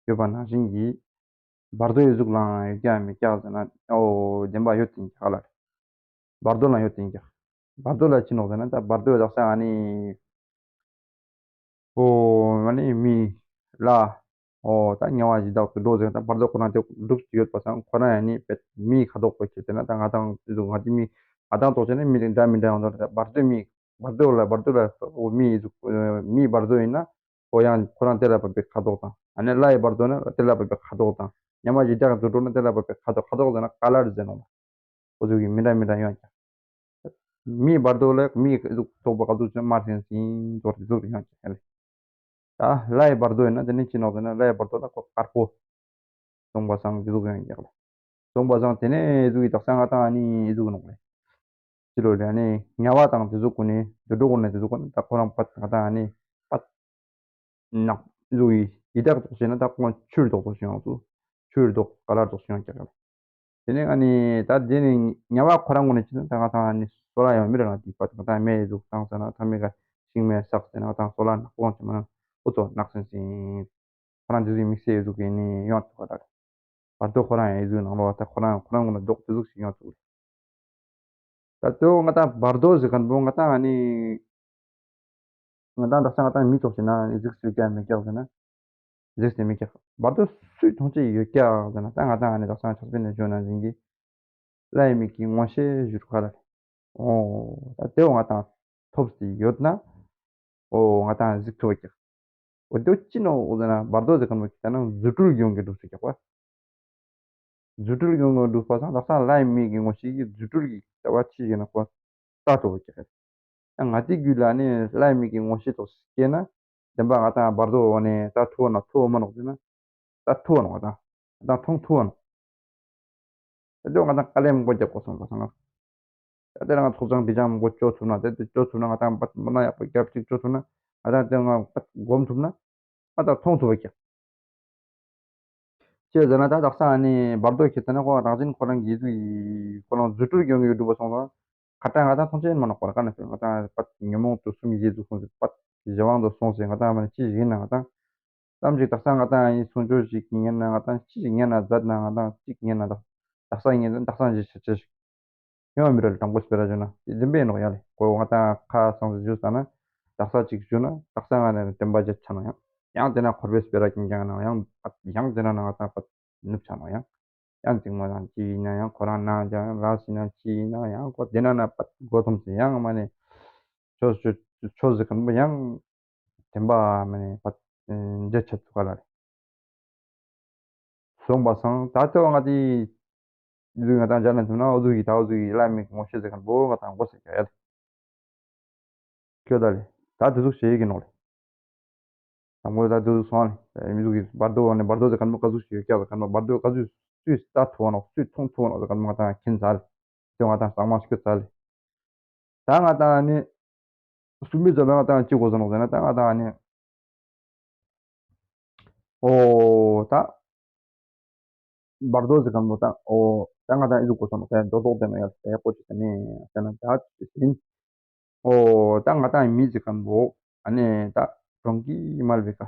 ཡོད་པ་ནང་བཞིན་གྱི་བར་དོའི་གཟུགས་ལའང་ཡོད་ཀྱག་མེད་ཀྱག་ཟེར་ན་ཨོ་བདེན་པ་ཡོད་དེ་ཀྱག་ལ། བར་དོ་ལ་ཡོད་དེ་ཀྱག་བར་དོ་ལ་ཅི་ནོག་ཟེར་ན་ད་བར་དོའི་དག་ས་ཨ་ནི་ཨོ་ཨ་ནི་མི་ལ་ཨོ་ད་དམྱལ་བ་ཡི་དྭགས་སུ་འགྲོ་ཟེར་ད་བར་དོ་ཁོ་རང་དེ་སྒྲུབ་ཀྱི་ཡོད་པ་སང་ཁོ་རང་ཡང་ནི་པེ་མིའི་ཁ་དོག་པོ་ཁྱེར་ཏེ་ན་ད་ང་ཏང་ང་ཏི་མི་ང་ཏང་ཐོག་ཆེ་ནི་མི་འདྲ་མི་འདྲ་ཡོང་དོ་ད་བར་དོའི་མི་བར་དོ་ལ་བར་དོ་ལ་ཨོ་མིའི་གཟུགས་མིའི་བར་དོ་ཡིན་ན་ཁོ་ཡང་ཁོ་རང་དེ་ལ་བབ་པའི་ཁ་དོག་དང་ཨ་ནི་ལྷའི་བར་དོ་ན་དེ་ལ་བབ་པའི་ཁ་དོག་དང་དམྱལ་བ་ཡི་དྭགས་སུ་འགྲོ་ན་དེ་ལ་བབ་པའི་ཁ་དོག་ཁ་དོག་ཟེར་ན་ཀ་ལར་ཟེར་ནོག་འོ་ཟུག་གི་མི་འདྲ་མི་འདྲ་ཡོང་ཀྱག་མིའི་བར་དོ་ལ་མིའི་གཟུགས་ཐོག་པ་ག་ཟུག་ཅན་དམར་སེང་སེང་ཟོར་ཟོར་ཡོང་ཀྱག་ལེ། ད་ལྷའི་བར་དོ་ཡིན་ན་དེ་ནི་ཅི་ནོག་ཟེར་ན་ལྷའི་བར་དོ་ལ་ཁོ་དཀར་པོ། སྟོང་པ་སང་དེ་ཟུག་ཡོང་ཀྱག་ལེ། སྟོང་པ་སང་དེ་ནས་ཟུག་གི་དག་ས་ང་ཏང་ཨ་ནི་ཟུག་ནོག་ལེ། ཅི་ལོ་ལེ་ཨ་ནི་དམྱལ་བ་དང་དེ་ཟུག་ཀུན་ནི་དུད་འགྲོ་ཀུན་ནི་དེ་ཟུག་ཀུན་ནི་ད་ཁོ་རང་པད་ང་ཏང་ཨ་ནི་པད་ནག་ཟུག་གི་ཡི་དྭགས་ཐོག་ཆེ་ན་ད་ཁོ་ཆུའི་མདོག་ཐོག་ཆེ་ཡོང་ཚུལ། ཆུའི་མདོག་ཀ་ལར་ཐོག་ཆེ་ཡོང་ཀྱག་ལེ། དེ་ནས་ཨ་ནི་ད་དེ་ནི་དམྱལ་བ་ཁོ་རང་ངོས་ནས་ཅི་ན་ད་ང་ཏང་ཨ་ནི་སོ་ལ་ཡང་མི་ར་ང་དེ་པད་ང་ཏང་མེ་ཡི་གཟུགས་བཏང་ཟེར་ན་ཐ་མའི་ཀ་ཤིང་མེ་བསགས་ཟེར་ན་ང་ཏང་སོ་ལ་ནག་པོ་ཅི་མ་ན་འུ་ཚོ་ནག་སིང་སིང་ཁོ་རང་དེ་ཟུག་དམིགས་བསལ་ཡི་གཟུགས་ཀྱི་ནི་ཡོང་ཐུབ་པ་ད་བར་དོ་ཁོ་རང་ཡང་ཡི་གཟུགས་ནང་ལོགས་ད་ཁོ་རང་ཁོ་རང་ངོས་ནས་མདོག་དེ་ཟུག་ཞིག་ཡོང་ཐུབ། ད་དེ་བོ་ང་ཏང་བར་དོ་ཟེར་ཁན་པོ་ང་ཏང་ཨ་ནི་ང་ཏང་དག་ས་ང་ཏང་མི་ཐོག་ཆེ་ན་གཟིགས་སུ་ཡོད་ཀྱག་མེད་ཀྱག་ཟེར་ན། གཟིགས་སུ་མེད་ཀྱག་བར་དོ་སུས་མཐོང་ཆེ་ཡོད་ཀྱག་ཟེར་ན་ད་ང་ཏང་ཨ་ནི་དག་ས་ཆགས་པའི་ནས་བརྗོད་ན་ཟིན་གྱི་ལྷའི་མིག་གི་མངོན་ཤེས་ཞུ་རུ་ཁ་ལ་རེད། ཨོ་ད་དེ་བོ་ང་ཏང་ཐོབ་སྟེ་ཡོད་ན་ཨོ་ང་ཏང་གཟིགས་ཐུབ་ཀྱག་འོ་དེ་བོ་ཅི་ནོག་ཟེར་ན་བར་དོ་ཟེར་ཁན་པོ་ཁྱེད་ན་རྫུ་འཕྲུལ་གྱི་དབང་གིས་འགྲུབ་སུ་ཀྱག་པ། རྫུ་འཕྲུལ་གྱི་དབང་གིས་འགྲུབ་པ་སང་དག་ས་ལྷའི་མིག་གི་མངོན་ཤེས་ཀྱི་རྫུ་འཕྲུལ་གྱི་ལྟ་བ་ཅི་ཞིག་ན་ཁོ་ལྟ་ཐུབ་ཀྱག་རེད། ང་ཏི་རྒྱུད་ལ་ནི་ལྷའི་མིག་གི་མངོན་ཤེས་ཐོག་སྐྱེས་ན་བདེན་པ་ང་ཏང་བར་དོ་བ་ནི་ལྟ་ཐུབ་བ་ན་ཐུབ་བ་མ་ནོག་ཟེར་ན་ལྟ་ཐུབ་བ་ནོག་ང་ཏང་ང་ཏང་མཐོང་ཐུབ་བ་ནོག་དེ་ང་ཏང་དཀའ་ལས་མང་པོ་རྒྱབ་དགོས་སོང་པ་སང་ང་། ད་དེ་རང་ཚོགས་ཆང་བི་ཆང་མང་པོ་བཅོ་ཐུབ་ན་དེ་དེ་བཅོ་ཐུབ་ན་ང་ཏང་པད་མ་ན་ཡག་པོ་རྒྱབ་ཅིག་བཅོ་ཐུབ་ན་ང་ཏང་དེ་ང་པད་སྒོམ་ཐུབ་ན་ང་ཏང་མཐོང་ཐུབ་པ་ཀྱག་ཅི་ཟེར་ན་ད་དག་ས་ནི་བར་དོ་ཁྱེད་ན་ཁོ་རང་བཞིན་ཁོ་རང་གི་ཡིད་ཁོ་རང་རྫུ་འཕྲུལ་གྱི་དབང་གིས་འགྲུབ་པ་སོང་ཙང་ཁ་ཏ་ང་ཏང་མཐོང་ཆེན་མ་ནོག་པར་ཀ་ན་ང་ཏང་པད་ཉོན་མོངས་དུག་གསུམ་ཡིད་དུ་སོང་ཟེར་པད་གཞན་དབང་དུ་སོང་ཟེར་ང་ཏང་མ་ནི་ཅི་ཞིག་ཡིན་ན་ང་ཏང་ཙམ་ཞིག་དག་ས་ང་ཏང་ཡིན་གསུང་ཆོས་ཞིག་ཉན་ན་ང་ཏང་ཅི་ཞིག་ཉན་ན་མཛད་ན་ང་ཏང་ཅིག་ཉན་ན་དག་ས་ཉན་ན་དག་ས་ཞིག་ཆ་ཆ་ཞིག་ཡོང་བ་མི་རེད། དྲང་པོ་སྤེ་ར་བརྗོད་ན་དེ་བདེན་པའི་ནོག་ཡ་ལེ། ཁོ་ང་ཏང་ཁ་སང་ཞུ་ས་ན་དག་ས་ཅིག་ཞུ་ན་དག་ས་ང་ནས་བདེན་པ་བརྗོད་ཆ་ནོག་ཡང་ཡང་དེ་ན་འཁོར་བའི་སྤེ་ར་ཀྱང་ཀྱང་ན་ཡང་ཡང་དེ་ན་ང་ཏང་པད་ནུབ་ཆ་ནོག་ཡང་ཡང་དེ་མོ་ཡང་ཅི་ཡིན་ན་ཡང་ཁོ་རང་ན་ཡང་ལ་སི་ན་ཅི་ཡིན་ན་ཡང་ཁོ་དེ་ན་ན་པད་མགོ་འཐོམས་ཏེ་ཡང་མ་ནས་ཆོས་ཆོས་ཆོས་ཟེར་མཁན་པོ་ཡང་བདེན་པ་མ་ནས་པད་བརྗོད་ཆ་ཐུབ་ག་ལ་རེད། སོང་པ་སང་ད་ལྟ་ང་དེ་ཟུག་ང་ཏང་སྦྱར་ན་ཐུབ་ན་འོ་ཟུག་གི་ད་འོ་ཟུག་གི་ལྷའི་མིག་མངོན་ཤེས་ཟེར་མཁན་པོ་ང་ཏང་དགོས་ཟེར་གྱི་ཡོད། ཁྱོད་ད་ལེ་ད་དེ་ཟུག་བྱེད་ཀྱི་ནོག་ལེ། དང་པོ་ད་དེ་ཟུག་སོང་ལེ། མི་ཟུག་གི་བར་དོ་ནས་བར་དོ་ཟེར་མཁན་པོ་ག་ཟུག་ཞིག་ཡོད་ཀྱག་ཟེར་མཁན་པོ་བར་དོ་ག་ཟུག་སུས་ལྟ་ཐུབ་བ་ནོག་སུས་མཐོང་ཐུབ་བ་ནོག་ཟེར་མཁན་པོ་ང་ཏང་མཁྱེན་ཚར་ལེ། དེ་ང་ཏང་གཙང་མ་ཞིག་ཚར་ལེ། ད་ང་ཏང་ནི་གསུམ་པའི་ཚོ་ལ་ང་ཏང་ཅི་དགོས་ཟེར་ནོག་ཟེར་ན་ད་ང་ཏང་ནི་ཨོ་ད་བར་དོ་ཟེར་མཁན་པོ་ད་ཨོ་ད་ང་ཏང་ཨི་ཟུག་དགོས་ཟེར་ནོག་ད་རྡོག་རྡོག་དེ་ན་ཡ་ད་ཡག་པོ་ཅིག་ད་ནི་ད་ན་ད་ཅི་ཡིན། ཨོ་ད་ང་ཏང་མི་ཟེར་མཁན་པོ་ཨ་ནི་ད་གྲོང་གི་མལ་བའི་ཀ་ད་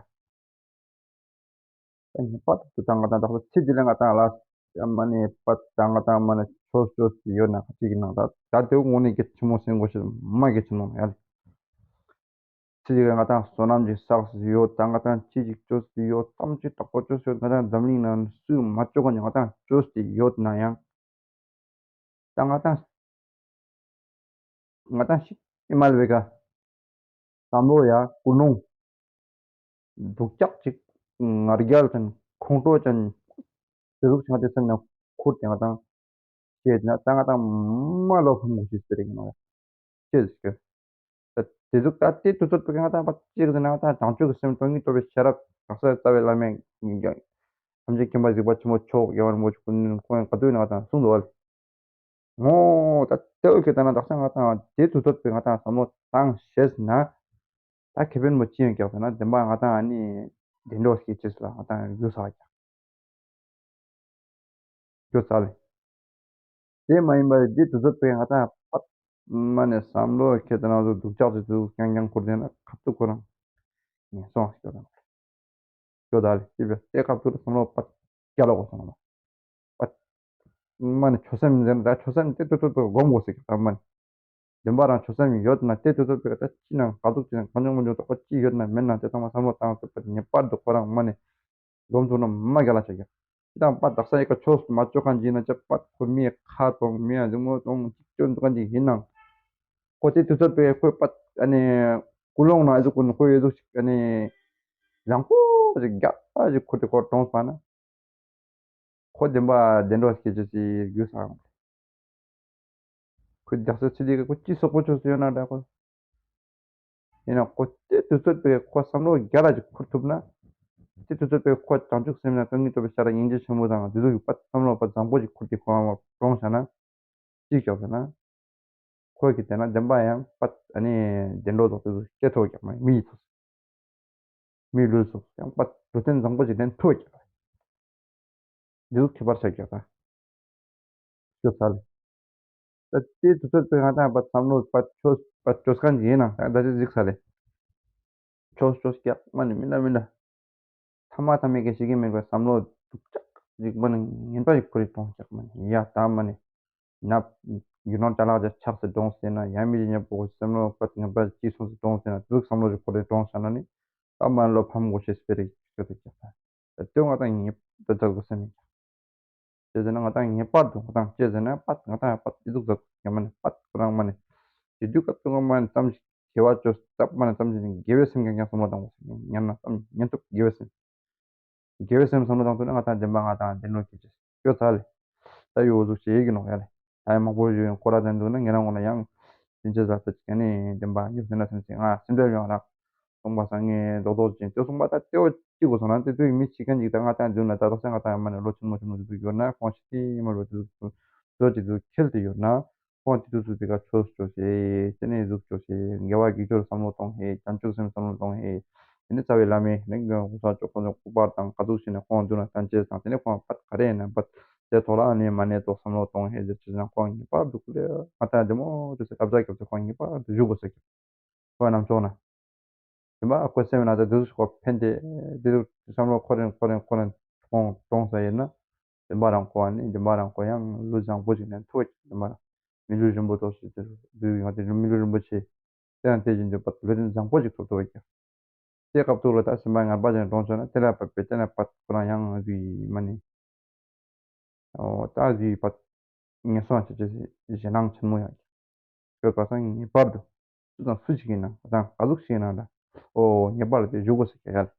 ངེས་པར་དུ་ད་ང་ཏང་ད་ཚེ་འདི་ལ་ང་ཏང་ལ་མ་ནི་པ་ད་ང་ཏང་མ་ནི་ཆོས་ཆོས་ཀྱི་ཡོད་ན་ཁ་ཅིག་གི་ནང་ད་ད་དེ་དངོས་གནས་གལ་ཆེན་མོ་སེམས་དགོས་ཤེས་མ་གལ་ཆེན་མོ་ཡ། ཚེ་འདི་ལ་ང་ཏང་བསོད་ནམས་ཀྱི་བསགས་སུ་ཡོད་ད་ང་ཏང་ཅི་ཞིག་ཆོས་ཀྱི་ཡོད་ཙམ་ཅིག་དྲག་པོ་ཆོས་ཡོད་ང་ཏང་འཛམ་གླིང་ནང་སུས་མ་ཆོག་གོ་ནི་ང་ཏང་ཆོས་ཀྱི་ཡོད་ན་ཡང་། ད་ང་ཏང་ང་ཏང་ཤི་ཨི་མལ་བེ་ག་བསམ་བློ་ཡ་ཀུན་སློང་སྡུག་ཅག་ཅིག་ང་རྒྱལ་ཅན་ཁོང་ཁྲོ་ཅན་དེ་ཟུག་ཅིག་ང་ཏི་སེམས་ནང་ཁུར་ཏེ་ང་ཏང་ཤེས་ན་ད་ང་ཏང་མ་ལོ་ཕམ་གོ་ཤེས་ཟེར་གི་ནོ་ཡ་ཤེས་ཟེར་གི། ད་དེ་ཟུག་ད་དེ་དུས་ཚོད་པོ་ང་ཏང་པ་ཅིག་ཟེར་ན་ང་ཏང་བྱང་ཆུབ་ཀྱི་སེམས་སྟོང་ཉིད་རྟོགས་པའི་ཤེས་རབ་དག་ས་རྩ་བའི་བླ་མས་ཐམས་ཅད་མཁྱེན་པ་གཟིགས་པ་ཆེན་པོ་མཆོག་རྒྱལ་བ་རིན་པོ་ཆེ་ཀུན་ཁོང་ག་དུས་ནས་ང་ཏང་གསུངས་འདུག་བ་ལེ། ངོ་ད་དེ་འོ་ཁེ་ད་ན་དག་ས་ང་ཏང་དེ་དུས་ཚོད་པའི་ང་ཏང་བསམ་བློ་བཏང་ཤེས་ན་ད་ཁེ་ཕན་མོ་ཅི་ཡང་ཀྱག་ཟེར་ན་བདེན་པ་ང་ཏང་ཨ་ནི་བདེ་འགྲོ་སྐྱེ་ཅེས་ལ་ང་ཏང་རྒྱུ་ས་ཀྱག་སྐྱོ་ཚ་ལེ། དེ་མ་ཡིན་པ་དེ་དུས་ཚོད་པའི་ང་ཏང་པད་མ་ནེ་བསམ་བློ་ཁྱེར་ཏེ་ན་ཚོ་སྡུག་ཅག་ཅིག་དུས་རྒྱང་རྒྱང་ཁུར་ཏེ་ན་ཁ་ཐུག་ཁོ་རང་ངན་སོང་སྐྱོ་དང་། སྐྱོ་ད་ལེ་ཅི་བས་དེ་སྐབས་སུ་བསམ་བློ་པད་རྒྱལ་ལ་གོ་སོང་ལ། པད་མ་ནེ་ཆོས་སེམས་ཟེར་ན་ད་ཆོས་སེམས་དེ་དུས་ཚོད་པའི་སྒོམ་དགོས་ཟེར་གྱི་ད་མ་ནེ། བདེན་པ་རང་ཆོས་སེམས་ཡོད་ན་དེ་དུས་ཚོད་པའི་ད་ཅི་ན་ག་ཟུག་ཅི་ན་གང་བྱུང་མང་བྱུང་དོགས་པ་ཅི་ཡོད་ན་མེད་ན་དེ་ཚང་མ་བསམ་བློ་བཏང་ཐུབ་པ་ངེས་པར་དུ་ཁོ་རང་མ་ནེ་སྒོམ་ཐུབ་ན་མ་རྒྱལ་ལ་ཆགས་ཀྱང་། ཅི་དང་པ་དག་ས་ཡི་ག་ཆོས་མ་ཆོས་གང་ཅི་ན་ཅི་པད་ཁོ་མི་ཁ་གཏོང་མི་ཡ་ཟིག་མོ་གཏོང་ཅིག་ཅོ་འདུག་གང་ཅི་ཡིན་ནང་། ཁོ་དེ་དུས་ཚོད་པའི་ཁོའི་པད་ཨ་ནི་ཀུན་སློང་ན་ཨི་ཟུག་ཀུན་ཁོའི་ཨི་ཟུག་ཅིག་ཨ་ནི་བཟང་པོ་ཞིག་རྒྱ་ཞིག་ཁུར་ཏེ་ཁོ་གྲོངས་པ་ན། ཁོ་བདེན་པ་བདེན་འགྲོ་སྐྱེ་ཅེས་སི་རྒྱུ་སང་། ཁོའི་དག་ས་ཚུལ་དེ་ཁོ་ཅི་སོག་པོ་ཆོས་སུ་ཡོད་ན་འདྲ་ཁོ། ཡིན་ན་ཁོ་དེ་དུས་ཚོད་པའི་ཁོ་བསམ་བློ་རྒྱ་ལ་ཅིག་ཁུར་ཐུབ་ན། དེ་དུས་ཚོད་པའི་ཁོ་བྱང་ཆུབ་སེམས་ན་སྟོང་ཉིད་རྟོགས་པའི་ཤ་ར་སྙིང་རྗེ་ཆེན་པོ་དང་དེ་ཚོ་ཡི་པད་བསམ་བློ་པད་བཟང་པོ་ཅིག་ཁུར་ཏེ་ཁོ་རང་ལ་གྲོངས་ཤག་ན། ཅིག་ཆགས་ཟེར་ན། ཁོ་གི་དེ་ན་བདེན་པ་ཡང་པད་ཨ་ནི་བདེན་འགྲོ་ཐོག་དེ་ཚོ་སྐྱེ་ཐུབ་ཀྱག་མ་མི་ཡི་ཐོག་མི་ལུས་སོགས་ཡང་པ་འགྲོ་དོན་བཟང་པོ་ཞིག་ལེན་ཐུབ་ཀྱག་འདི་ཚོ་ཁྱད་པར་ཆགས་ཀྱག་ད། སྐྱོ་ཚ་ལེ། ད་དེ་དུས་ཚོད་པའི་ང་ཏང་པ་བསམ་བློ་པ་ཆོས་པ་ཆོས་གང་ཅི་ཡིན་ན་ད་ད་ཅི་གཟིགས་ས་ལེ། ཆོས་ཆོས་ཀྱག་མ་ནི་མི་འདྲ་མི་འདྲ། ཐ་མ་ཐ་མའི་གི་ཞིག་གི་མེད་པའི་བསམ་བློ་སྡུག་ཅག་ཅིག་མ་ནི་ངན་པ་ཞིག་ཁོ་རེ་གྲོངས་ཀྱག་མ་ནི་ཡ་ད་མ་ནི། ན། རྒྱུ་ནོར་ཅ་ལག་ཅིག་ཆག་སེ་གྲོངས་ཟེར་ན་ཡང་མི་རིགས་ཉེ་པོ་གི་བསམ་བློ་པ་ངན་པ་ཅིག་སོང་སེ་གྲོངས་ཟེར་ན་དུག་བསམ་བློ་ཞིག་ཁོ་རེ་གྲོངས་ཟེར་ན་ནི། ད་མ་ལོ་ཕམ་གོ་ཤེས་སྤེ་རེ་ཅིག་ཆོད་དེ་ཀྱག་ད། དེ་ང་ཏང་ངེས་པར་དུ་ཟ་དགོས་སེམས་མེད་ཀྱག་ཅི་ཟེར་ན་ང་ཏང་ངེས་པར་དུ་ང་ཏང་ཅི་ཟེར་ན་པད་ང་ཏང་ཡང་པད་ཨི་ཟུག་ཟ་དགོས་ཡ་མ་ནི་པད་ཁོ་རང་མ་ནི། དེ་དུས་སྐབས་དུ་ང་མ་ནི་ཙམ་ཞིག་དགེ་བ་ཅོས་སྟབས་མ་ནི་ཙམ་ཞིག་དགེ་བའི་སེམས་ཀྱང་ཀྱང་བསམ་བློ་བཏང་དགོས་སེམས་ཉན་ན་ཙམ་ཉན་ཐུབ་དགེ་བའི་སེམས། དགེ་བའི་སེམས་བསམ་བློ་བཏང་ཐུབ་ན་ང་ཏང་བདེན་པ་ང་ཏང་བདེན་ལུགས་ཀྱི་ཅེས་སྐྱོ་ཚ་ལེ། ད་ཡོད་ཟུག་ཅེས་ཡིག་གི་ནོག་ཡ་ལེ། ད་ཡང་མང་པོ་ཡོད་ཡང་ཁོ་ར་དེ་འདུག་ན་ངེད་རང་ངོ་ན་ཡང་ཅིན་ཅེས་ཟ་ཚེ་ཅིག་ནི་བདེན་པ་ཡོད་ཟེར་ན་སེམས་ཅན་ང་སེམས་ཁྲལ་ཡོང་རག་གསུངས་པ་སང་ངས་རྡོག་རྡོག་ཅིག་དེ་གསུངས་པ་ད་དེ་བོ་ཅི་གོ་སོང་ན་དེ་དུས་མི་ཅི་གན་ཅིག་ད་ང་ཏང་འདུག་ན་ད་དོག་སེ་ང་ཏང་ཡང་མ་ནི་ལོ་ཆུང་མ་ཆུང་མ་དེ་ཚོ་ཡོད་ན་ཁོང་ཞིག་དེ་མ་ལོ་དེ་ཚོ་དེ་ཚོ་ཁྱེར་ཏེ་ཡོད་ན། ཁོང་དེ་དུས་སུ་དེ་ག་ཆོས་ཅོས་ཤེས་དེ་ནས་གཟུགས་ཅོས་ཤེས་དགེ་བ་དགེ་སྦྱོར་བསམ་བློ་གཏོང་ཤེས་བྱང་ཆུབ་སེམས་བསམ་བློ་གཏོང་ཤེས་དེ་ནས་རྩ་བའི་བླ་མའི་ནི་གུ་ས་ཅོག་ཁོང་ཚོ་སྐུ་པར་དང་ག་ཟུག་ཞིག་ནས་ཁོང་འདུག་ན་བསྟན་བཅོས་དང་དེ་ནས་ཁོང་པད་ག་རེ་ཡིན་ན་པད་དེ་ཐོག་ལ་ནི་མ་ནས་ཏོག་བསམ་བློ་གཏོང་ཤེས་དེ་ཅི་ན་ཁོང་ངེས་པར་དུ་ཀུ་ལེ་ང་ཏང་བདེ་མོ་ཅོས་ཤེས་བདག་ཅག་སྐྱབས་སུ་ཁོང་ངེས་པར་དུ་བཞུགས་དགོས་ཤེས། ཁོའི་རྣམ་ཅོག་ན། དེ་མ་ཁོའི་སེམས་ན་ད་དུས་ཁོ་ཕན་ཏེ་དེ་དུས་བསམ་བློ་ཁོ་རེ་ཁོ་རེ་ཁོ་རེ་གཏོང་གཏོང་ས་ཡིན་ན། དེ་མ་རང་ཁོ་ཨ་ནི་དེ་མ་རང་ཁོ་ཡང་ལུས་བཟང་པོ་ཞིག་ནས་ཐུག་དེ་མ་རང་མི་ལུས་རིན་པོ་ཏོག་ཞིག་དེ་དུས་ང་དེ་མི་ལུས་རིན་པོ་ཆེ་དེ་ཡང་དེ་བཞིན་དུ་པད་ལུས་རིན་བཟང་པོ་ཞིག་ཐོབ་ཐུབ་ཀྱག་དེ་སྐབས་ཐོག་ལ་ད་སེམས་པ་ངན་པ་ཅན་གྲོངས་སོང་ན་དེ་ལ་བབས་པའི་དེ་ན་པད་ཁོ་རང་ཡང་ཨ་ཟུག་མ་ནི། འོ་ད་ཨ་ཟུག་པད་ངན་སོང་ཅོ་ཅེས་ཞེད་སྣང་ཆེན་མོ་ཡང་ཡོད་པ་སང་ངེས་པར་དུ་སུ་དང་སུ་ཞིག་ཡིན་ན་ང་ཏང་ག་ཟུག་ཞིག་ཡིན་ན་འདྲ། འོ་ངེས་པར་དུ་བཞུགས་དགོས་ཟེར་ཀྱག་ཡ་ལེ།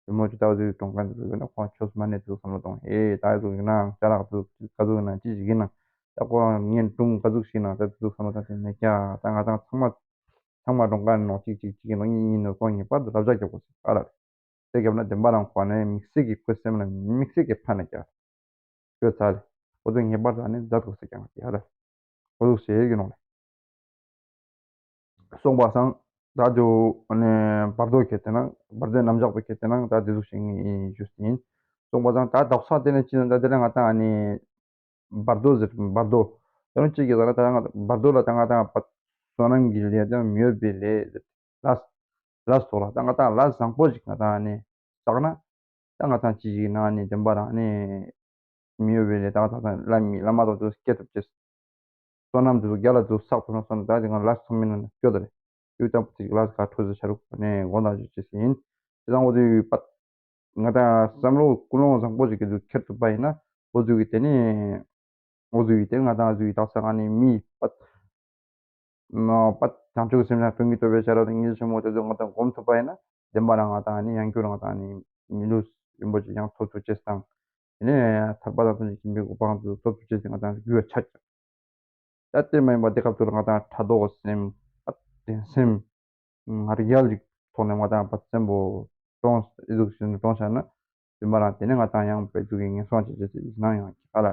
བུ་མོ་ཅིག་ད་ཨ་ཟུག་གྲོངས་མཁན་དེ་ཚོ་ཡོད་ན་ཁོང་ཆོས་མ་ནས་དེ་ཚོ་བསམ་བློ་གཏོང་ཨེ་ད་ཨ་ཟུག་ཡིན་ནའང་ཅ་ལག་དེ་ཚོ་ག་ཟུག་ཡིན་ན་ཅི་ཞིག་ཡིན་ན་ད་ཁོ་རང་གཉེན་དྲུང་ག་ཟུག་ཞིག་ཡིན་ན་ད་དེ་ཚོ་བསམ་བློ་བཏང་སྟེ་མེད་ཀྱག་ད་ང་ཏང་ཚང་མ་ཚང་མ་གྲོངས་མཁན་ནོག་གཅིག་གཅིག་གཅིག་ཡིན་ནོག་གཉིས་ཡིན་ནོག་ཁོང་ངེས་པར་དུ་བསླབ་བྱ་རྒྱག་དགོས་ཟེར་ཨ་ལ། དེ་རྒྱབ་ན་བདེན་པ་རང་ཁོ་ནས་དམིགས་བསལ་གྱི་ཁོའི་སེམས་ལ་དམིགས་བསལ་གྱི་ཕན་ན་ཀྱག་སྐྱོ་ཚ་ལེ། ཁོ་ཚོ་ངེས་པར་དུ་ཨ་ནི་མཛད་དགོས་ཟེར་ཀྱག་ཡ་ལེ། ཁོ་ཚོ་ཟེར་གྱི་ནོག་ལེ། གསུངས་པ་སང་ད་དུ་ཨ་ནི་བར་དོ་ཁྱེར་ཏེ་ན་བར་དོའི་རྣམ་གཞག་པོ་ཁྱེར་ཏེ་ན་ད་དེ་ཟུག་ཞིག་ཡིན་ཞུས་ཏེ་ཡིན། གསུངས་པ་སང་ད་དག་ས་དེ་ནས་ཅི་ན་ད་དེ་ལ་ང་ཏང་ཨ་ནི་བར་དོ་ཟེར་བར་དོ། ད་རུང་གཅིག་གིས་ཟེར་ན་ད་ང་བར་དོ་ལ་ད་ང་ཏང་བ་བསོད་ནམས་ཀྱི་ལས་དང་མི་འོས་པའི་ལས་ཟེར། ལས་ལས་ཐོག་ལ་ད་ང་ཏང་ལས་བཟང་པོ་ཞིག་ང་ཏང་ནི་བསགས་ན་ད་ང་ཏང་ཅི་ཞིག་ན་ནི་བདེན་པ་རང་ནི་མི་འོས་པའི་ལས་ད་ང་ཏང་ལ་མི་ལ་མ་ཐོག་ཏུ་སྐྱེ་ཐུབ་ཅེས། བསོད་ནམས་དེ་ཚོ་རྒྱ་ལ་དེ་ཚོ་བསགས་ཐུབ་ན་བསོད་ནམས་ད་དེ་ང་ལས་ཚང་མིན་ན་སྐྱོ་ད་རེད། ཡུལ་དང་པོ་དེ་ལས་ཀ་འཕྲོ་ཟེར་ཆ་རུག་ནས་དགོངས་དག་ཞུ་ཅེས་ཡིན། དེ་དང་འོ་དེ་ཡོད་པ། ང་ཏང་བསམ་བློ་ཀུན་སློང་བཟང་པོ་ཞིག་གི་ཚུལ་ཁྱེར་ཐུབ་པ་ཡིན་ན་འོ་ཟུག་གི་དེ་ནི་འོ་ཟུག་གི་དེ་ང་ཏང་འོ་ཟུག་གི་དག་ས་ང་ནི་མི་པད་མ་པད་བྱང་ཆུབ་སེམས་ཅན་སྟོང་ཉིད་རྟོགས་པའི་ཤ་ར་དང་སྙིང་རྗེ་ཆེན་མོ་དེ་ཚོ་ང་ཏང་སྒོམ་ཐུབ་པ་ཡིན་ན་བདེན་པ་རང་ང་ཏང་ནི་ཡང་བསྐྱར་ང་ཏང་ནི་མི་ལུས་རིན་པོ་ཆེ་ཡང་ཐོབ་ཐུབ་ཅེས་དང་དེ་ནི་ཐར་པ་དང་དོན་གྱི་ཁྱིམ་པའི་གོ་འཕང་དེ་ཚོ་ཐོབ་ཐུབ་ཅེས་ང་ཏང་རྒྱུ་ཡ་ཆ་ཀྱག་ད་དེ་མ་ཡིན་པ་དེ་སྐབས་དུ་ང་ཏང་ཕྲག་དོག་སེམས་བདེན་སེམས་ང་རྒྱལ་གྱི་ཐོག་ནས་ང་ཏང་བ་བཙན་པོ་གྲོངས་ཨི་ཟུག་ཞིག་ནས་གྲོངས་བཞག་ན་དེ་མ་རང་དེ་ནས་ང་ཏང་ཡང་བེ་ཟུག་གི་ངན་སོང་ཅན་ཅེས་ཞིག་ནང་ཡང་ཀྱག་ལ།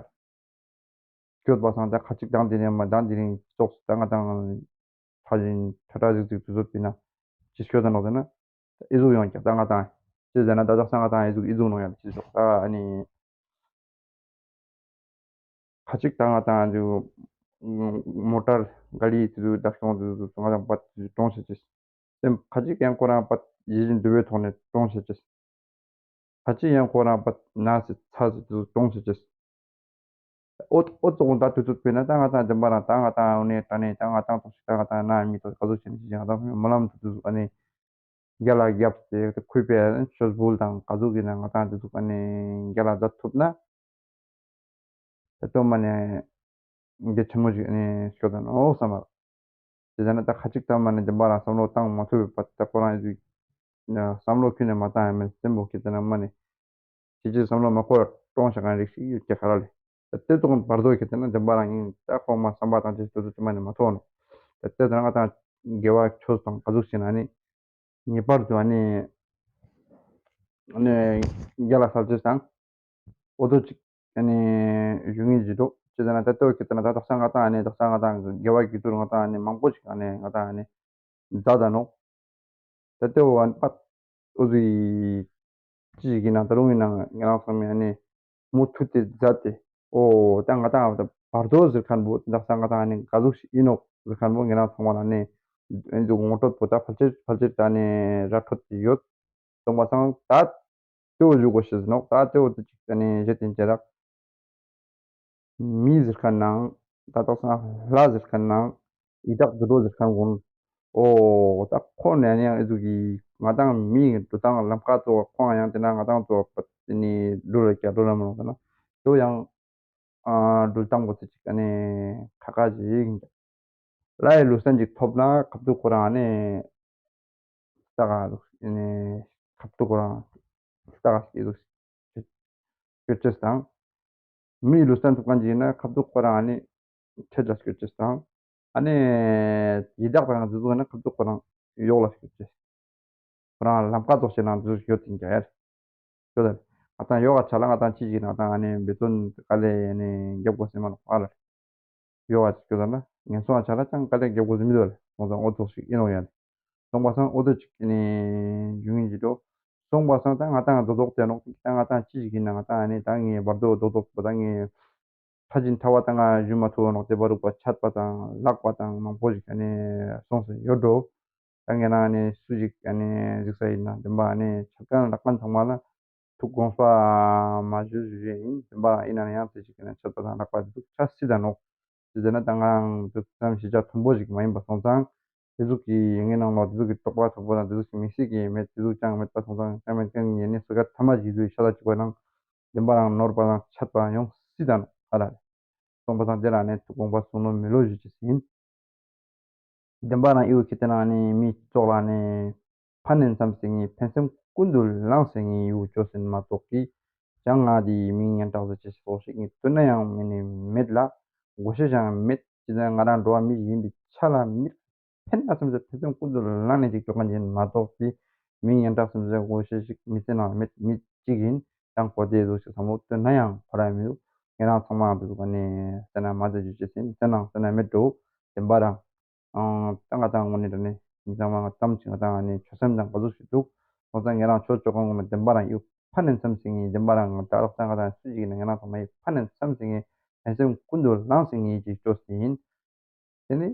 སྐྱོད་པ་སང་ད་ཁ་ཅིག་དང་དེ་ནས་མ་དང་དེ་རིང་ཙོགས་ད་ང་ཏང་ཁྲ་ཞིང་ཁྲ་ཁྲ་ཟིག་ཟིག་དུས་ཚོད་པིན་ན་ཅི་སྐྱོད་ད་ནོག་ཟེར་ན་ཨི་ཟུག་ཡོང་ཀྱག་ད་ང་ཏང་ཅི་ཟེར་ན་ད་དག་ས་ང་ཏང་ཨི་ཟུག་ཨི་ཟུག་ནོག་ཡང་ཅི་ཟུག་ད་ཨ་ནི། ཁ་ཅིག་ད་ང་ཏང་འདི་མོ་ཊར་ག་ལི་དེ་ཚོ་བདག་སྐྱོང་དེ་ཚོ་ང་ཏང་པད་དེ་ཚོ་གྲོངས་ཤེས་ཅེས། དེ་ཁ་ཅིག་ཡང་ཁོ་རང་པད་ཡིད་བཞིན་འདུལ་བའི་ཐོག་ནས་གྲོངས་ཤེས་ཅེས། ཁ་ཅིག་ཡང་ཁོ་རང་པད་ན་ཚེ་ཚ་ཚེ་དེ་ཚོ་གྲོངས་ཤེས་ཅེས། ཨོ་ཨོ་ཙོག་ད་དུས་ཚོད་པས་ན་ད་ང་ཏང་འདི་པ་རང་ད་ང་ཏང་འོ་ནས་ད་ནས་ད་ང་ཏང་ཙོགས་ཤིག་ད་ང་ཏང་ན་མི་ཏོག་ག་ཟུག་ཞིག་ཞིག་ང་ཏང་སྨོན་ལམ་དུ་དུ་ཨ་ནི་རྒྱ་ལ་རྒྱབ་སྟེ་ཁུལ་པའི་ཆོས་འབུལ་དང་ག་ཟུག་གི་ན་ང་ཏང་དེ་ཚོ་ཨ་ནི་རྒྱ་ལ་མཛད་ཐུབ་ན། ད་དོ་མ་ནས་འགན་ཆེན་མོ་ཞིག་ཨ་ནི་ཤོད་ད་ནོ་བསམ་པ། དེ་ཟ་ན་ད་ཁ་ཅིག་ད་མ་ནས་འདི་པ་རང་བསམ་བློ་བཏང་མ་ཐུབ་པ་ད་ཁོ་རང་ཡིན་དུས་བསམ་བློ་ཁྱོན་ནས་མ་བཏང་ཡ་མེད་སེམས་པོ་ཁྱེད་ད་ན་མ་ནས་ཅི་ཅི་བསམ་བློ་མ་འཁོར་གྲོངས་ཤག་གང་རིགས་ཤིག་ཡོད་ཀྱག་ག་ར་ལེ། ད་དེ་ཐོག་བར་དོ་ཁྱེད་ད་ན་འདི་པ་རང་ཡིན་ད་ཁོང་མ་བསམ་པ་བཏང་ཅི་དུས་ཚོད་དུ་མ་ནས་མ་ཐོག་ནོ། ད་དེ་ད་ང་ཏང་དགེ་བ་ཆོས་དང་ག་ཟུག་ཞིག་ན་ནི་ངེས་པར་དུ་ཨ་ནི་ཨ་ནི་རྒྱ་ལ་གསལ་ཆེས་དང་། འོ་དོ་ཅིག་ཨ་ནི་ཞུ་ངེས་ཅི་འདུག་ཅི་ཟེར་ན་ད་ལྟོ་ཁྱེད་ད་ན་ད་དག་ས་ང་ཏང་ཨ་ནི་དག་ས་ང་ཏང་དགེ་བ་རྒྱུ་དུར་ང་ཏང་ཨ་ནི་མང་པོ་ཞིག་ཨ་ནི་ང་ཏང་ཨ་ནི་མཛད་ད་ནོ། ད་ལྟོ་བ་པད་འོ་དུ་ཅི་ཞིག་ཡིན་ན་ད་རུང་ཡིན་ན་ང་རང་ཚང་མས་ཨ་ནི་མུ་མཐུད་དེ་མཛད་དེ་འོ་ད་ང་ཏང་བར་དོ་ཟེར་མཁན་པོ་དག་ས་ང་ཏང་ཨ་ནི་ག་ཟུག་ཞིག་ཡིན་ནོག་ཟེར་མཁན་པོ་ང་རང་ཚང་མ་ལ་ཨ་ནི་འོ་དུ་ངོ་སྤྲོད་པོ་ད་ཕལ་ཆེར་ཕལ་ཆེར་ད་ཨ་ནི་ར་འཕྲོད་དེ་ཡོད། སོང་པ་སང་ད་ལྟོ་བཞུགས་དགོས་ཤེས་ནོག་ད་ལྟོ་དེ་ཅིག་ད་ནི་བཞེད་དེན་ཅེ་རག་མི་ཟེར་མཁན་ནང་ད་དག་ས་ལྷ་ཟེར་མཁན་ནང་ཡི་དྭགས་དུད་འགྲོ་ཟེར་མཁན་ཀུན་འོ་ད་ཁོ་ནས་ནི་ཨི་ཟུག་གི་ང་ཏང་མི་འགྲོ་སྟངས་ལམ་ཁ་ཚོ་ཁོང་ཡང་དེ་ན་ང་ཏང་ཚོ་དེ་ནི་འགྲོ་ར་ཀྱ་འགྲོ་ར་མི་རུང་ད་ན་དོ་ཡང་འགྲུལ་སྟངས་པོ་དེ་ཅིག་ད་ནི་ཁ་ཁ་ཞིག་ལྷའི་ལུས་རྟེན་ཅིག་ཐོབ་ན་ཁབ་ཏུ་ཁོ་རང་ནི་ལྟ་ག་ལུགས་ནི་ཁབ་ཏུ་ཁོ་རང་ལྟ་ག་ཞིག་ལུགས་སྐྱོད་ཅེས་དང་། མིའི་ལུས་རྟེན་ཐོབ་མཁན་ཅིག་ཡིན་ན་ཁབ་ཏུ་ཁོ་རང་ནི་ཁྱེད་ལ་སྐྱོད་ཅེས་དང་། ཨ་ནི་ཡི་དྭགས་དང་དེ་ཚོ་ཡིན་ན་ཁབ་ཏུ་ཁོ་རང་གཡོག་ལ་སྐྱོད་ཅེས། ཁོ་རང་ལམ་ཁ་ཐོག་ཆེ་ནང་དེ་ཚོ་ཡོད་དེ་འགྱ་ཡར། ཁྱོད་ལ་ང་ཏང་ཡོ་ག་ཆ་ལ་ང་ཏང་ཅི་ཞིག་ན་ང་ཏང་ཨ་ནི་འབད་བརྩོན་དཀའ་ལས་ཨ་ནི་རྒྱབ་དགོས་སེམས་མ་ནོག་ཨ་ལ། ཡོ་ག་ཅིག་ཁྱོད་ལ་ན་ངན་སོང་ང་ཆ་ལ་ཅང་དཀའ་ལས་རྒྱབ་དགོས་སེམས་མི་འདུག་ལ་སོང་ཙང་འོ་ཐོག་ཞིག་ཨིན་ནོག་ཡ་ལེ། སོང་པ་སང་འོ་ཐོག་ཅིག་ཨ་ནི་ཡུན་ཡུན་ཅིག་འགྲོ། སོང་པ་སང་ད་ང་ཏང་རྡོག་རྡོག་དེ་ནོག་ད་ང་ཏང་ཅི་ཞིག་ཡིན་ན་ང་ཏང་ཨ་ནི་ད་ངའི་བར་དོ་རྡོག་རྡོག་པོ་ད་ངའི་ཕྲ་ཞིང་ཕྲ་བ་དང་ང་ཞུ་མ་ཐུབ་བ་ནོག་དེ་བར་རུག་པ་ཆད་པ་དང་ལག་པ་དང་མང་པོ་ཞིག་ཨ་ནི་སོང་སེ་ཡོད་འགྲོ། ད་ངེ་རང་ཨ་ནི་སུ་ཞིག་ཨ་ནི་གཟིགས་ས་ཡིན་ན་བདེན་པ་ཨ་ནི་ཆད་ཁན་ལག་ཁན་ཚང་མ་ལ་ཐུགས་དགོངས་པ་མ་ཞུ་ཞུ་ཞུ་ཡིན་བདེན་པ་ཨིན་ན་ཡང་དེ་ཞིག་ཨ་ནི་ཆད་པ་དང་ལག་པ་དེ་ཚོ་ཆ་སྲིད་ད་ནོག་དེ་ཟེར་ན་ད་ང་རང་ཚོ་ཙམ་ཤེས་བྱ་མཐོན་པོ་ཞིག་མ་ཡིན་པ་སོང་ཙང་དེ་ཟུག་གི་ངེ་ནང་ལོགས་དེ་ཟུག་གི་དོགས་པ་མཐོན་པོ་དང་དེ་ཟུག་གི་མི་སྲིད་ཀྱི་མེད་དེ་ཟུག་ཅང་མེད་པ་སོང་ཙང་ཅང་མེད་ཁན་ངེ་ནི་སོ་ག་ཐ་མ་ཞིག་དུ་ཤ་ད་ཅིག་པ་ནང་བདེན་པ་རང་ནོར་པ་དང་ཆད་པ་ཡོང་སྲིད་ད་ནོག་ཨ་ལ། སོང་པ་སང་དེ་ལ་ནི་ཐུགས་དགོངས་པ་གསུང་ནོ་མི་ལོ་ཞུ་ཅེས་ཡིན། བདེན་པ་རང་ཡུལ་ཁྱེད་དེ་ནང་ནི་མི་ཙོགས་ལ་ནི་ཕན་ནན་བསམ་སེ་ངེ་ཕན་སེམས་ཀུན་ཏུ་བླངས་སེ་ངེ་ཡུལ་ཅོས་ཟིན་མ་གཏོགས་ཀྱི་ཅང་ང་དེ་མི་ངན་དྲག་ཟེར་ཅེས་སོགས་ཤིག་ངེ་བཏོན་ན་ཡང་མི་ནི་མེད་ལ་མགོ་ཤེས་ཀྱང་མེད་ཅི་ཟེར་ང་རང་འགྲོ་བ་མི་ཞིག་ཡིན་པའི་ཆ་ལ་མི་ཕན་ན་སེམས་སེ་ཕན་སེམས་ཀུན་ཏུ་བླངས་ནས་ཅིག་ཅོ་ཁན་ཡིན་མ་གཏོགས་ཀྱི་མི་ངན་དྲག་སེམས་སེ་མགོ་ཤེས་ཤིག་མི་ཚེ་ནང་མེད་མི་གཅིག་ཡིན། ཅང་གོ་དེ་ཟུག་ཞིག་བསམ་བློ་བཏོན་ན་ཡང་ཁོ་ར་མི་འདུག་ངེ་རང་ཚང་མ་འདི་ཟུག་ག་ནི་སེ་ན་མ་དེ་ཞུ་ཅེས་ཡིན་སེ་ནང་སེ་ན་མེད་འགྲོ་བདེན་པ་རང་ཨང་ད་ང་ཏང་ངོ་ནི་འདྲ་ནི་མི་ཚང་མ་ང་ཙམ་ཞིག་ང་ཏང་ནི་ཆོས་སེམས་དང་ག་ཟུག་ཞིག་འདུག་སོང་ཙང་ངེ་རང་ཆོས་ཅོ་ཁན་ངོ་མ་བདེན་པ་རང་ཡུལ་ཕན་ནན་བསམ་སེ་ངེ་བདེན་པ་རང་ང་ད་ལོག་ཙང་ང་ཏང་སུ་ཞིག་ནི་ངེ་རང་ཚང་མ་ཡི་ཕན་ནན་བསམ་སེ་ངེ་ཕན་སེམས་ཀུན་ཏུ་བླངས་སེ་ངེ་ཅིག་ཅོས་ཏེ་ཡིན། དེ་ནི་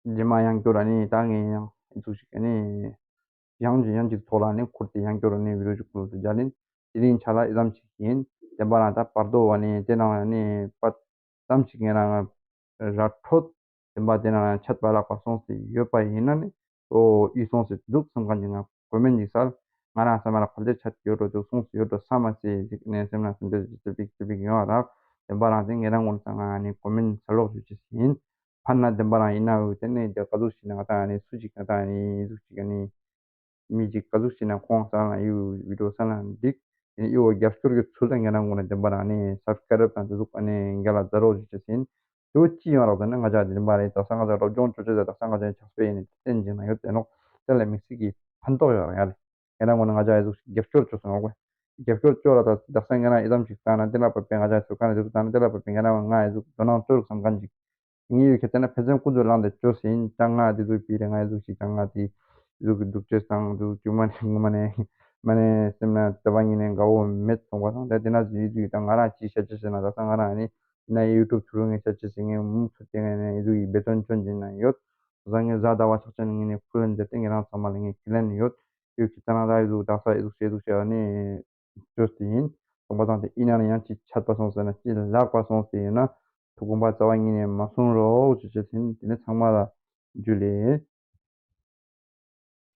རྗེས་མ་ཡང་སྐྱོར་ར་ནི་ད་ངས་ཡང་ཨི་ཟུག་ཞིག་ནི་ཡང་ཅིག་ཡང་ཅིག་ཐོག་ལ་ནི་ཁུར་ཏེ་ཡང་སྐྱོར་ར་ནི་བི་ཌིའོ་ཞིག་ཀློག་ཏེ་རྒྱ་ལིན་དེ་རིང་ཆ་ལ་ཨི་ཙམ་ཞིག་ཡིན། བདེན་པ་རང་ད་བར་དོ་བ་ནི་དེ་ནང་ཡང་ནི་པ་ཙམ་ཞིག་ངེ་རང་ར་འཕྲོད་བདེན་པ་དེ་ནང་ཡང་ཆད་པ་ལག་པ་སོང་སྟེ་ཡོད་པ་ཡིན་ན་ནི་ཨོ་ཨི་སོང་སྟེ་འདུག་བསམ་མཁན་ཅིག་ང་ཀོ་མེན་ཅིག་སལ། ང་རང་སེམས་ལ་ཕལ་ཆེར་ཆད་ཡོད་འགྲོ་འདུག་སོང་སྟེ་ཡོད་འགྲོ་ས་མ་ཟད་ཅིག་ནས་སེམས་ལ་སེམས་ཏེ་ཅིག་ཅིག་ཅིག་ཅིག་ཡོང་བ་རག་བདེན་པ་རང་དེ་ངེ་རང་ངོ་ནས་ང་ནི་ཀོ་མེན་སལ་ལོག་ཞུ་ཅེས་ཡིན། ཕན་ན་བདེན་པ་རང་ཡིན་ན་འོ་དེ་ནས་དེ་ག་ཟུག་ཞིག་ན་ང་ཏང་ནི་སུ་ཞིག་ང་ཏང་ནི་ཟུག་ཞིག་ནི་མི་ཞིག་ག་ཟུག་ཞིག་ན་ཁོང་ས་ལ་ཡུ་བི་ཌིའོ་ས་ལ་འགྲིག་དེ་ནི་ཨི་བོ་རྒྱབ་སྐྱོར་གྱི་ཚུལ་ལ་ངེ་རང་ངོ་ནས་བདེན་པ་རང་ནི་སབ་སི་ཀ་རབ་དང་དེ་ཟུག་ཨ་ནི་རྒྱ་ལ་ཛ་རོགས་ཞུ་ཅེས་ཡིན། དེ་བོ་ཅི་ཡོང་རག་ཟེར་ན་ང་ཅག་བདེན་པ་རེད་དག་ས་ང་ཅག་རབ་སྦྱོང་ཅོ་ཅེས་དག་ས་ང་ཅག་ཆགས་པའི་ཡིན་ནི་བསྟན་ཅིག་ན་ཡོད་དེ་ནོག་དེ་ལ་མི་སྲིད་ཀྱི་ཕན་ཐོགས་ཡོད་རག་ཡ་ལེ། ངེ་རང་ངོ་ནས་ང་ཅག་ཨི་ཟུག་རྒྱབ་སྐྱོར་ཅོ་སོང་ངོ་། རྒྱབ་སྐྱོར་ཅོ་ར་དག་ས་ངེ་རང་ཨི་ཙམ་ཞིག་བཏང་ན་དེ་ལ་བབ་པའི་ང་ཅག་ཚོ་ག་ནས་དེ་ཟུག་བཏང་ན་དེ་ལ་བབ་པའི་ངེ་རང་ང་ཨི་ཟུག་དོ་སྣང་ཅོ་རུག་བསམ་མཁན་ཅིག་ངེ་ཡོད་ཁྱེད་ཚོ་ན་ཕན་སེམས་ཀུན་ཏུ་བླངས་ཏེ་ཅོས་ཡིན་ཅང་ང་དེ་ཟུག་པི་རེ་ང་ཨི་ཟུག་ཞིག་ཅང་ང་དེ་ཟུག་གི་སྡུག་ཅོས་དང་དེ་ཟུག་ཅུ་མ་ནས་ངུ་མ་ནས་མ་ནས་སེམས་ན་དེ་བ་ཉིན་ནས་དགའ་བོ་མེད་སོང་པ་སང་ད་དེ་ན་ཟུག་ཡིད་ཟུག་དང་ང་རང་ཅི་བཤད་ཅི་བཤད་ན་དག་ས་ང་རང་ནི་ ན་ཡུ་ཊུབ་ཚུ་རུ་ངས་ཆ་ཅེས་སི་ངས་མུ་མཐུད་དེ་ངས་ནས་ཨི་ཟུག་གི་འབད་བརྩོན་ཅོ་ཨིན་ན་ཡོད། བཟང་ངས་གཟའ་ཟླ་བ་ཆགས་ཅན་ངས་ནས་ཕུལ་ལེན་མཛད་དེ་ངས་རང་ཚང་མ་ལ་ངས་ཁས་ལེན་ཡོད། ཡོད་ཀྱི་ཙ་ན་ར་ཨི་ཟུག་དག་ས་ཨི་ཟུག་ཤེས་ཨི་ཟུག་ཤེས་ཨ་ནི་ཅོས་ཏེ་ཨིན། སོང་པ་སང་དེ་ཨིན་ན་ཡང་ཅི་ཆད་པ་སོང་ཟེར་ན་ཅི་ལག་པ་སོང་སྟེ་ཨིན་ན་ཐུགས་དགོངས་པ་རྩ་བ་ཉིད་ནས་མ་གསུང་རོགས་ཅོ་ཅེས་ཨིན། དེ་ནས་ཚང་མ་ལ་ཇུ་ལེ།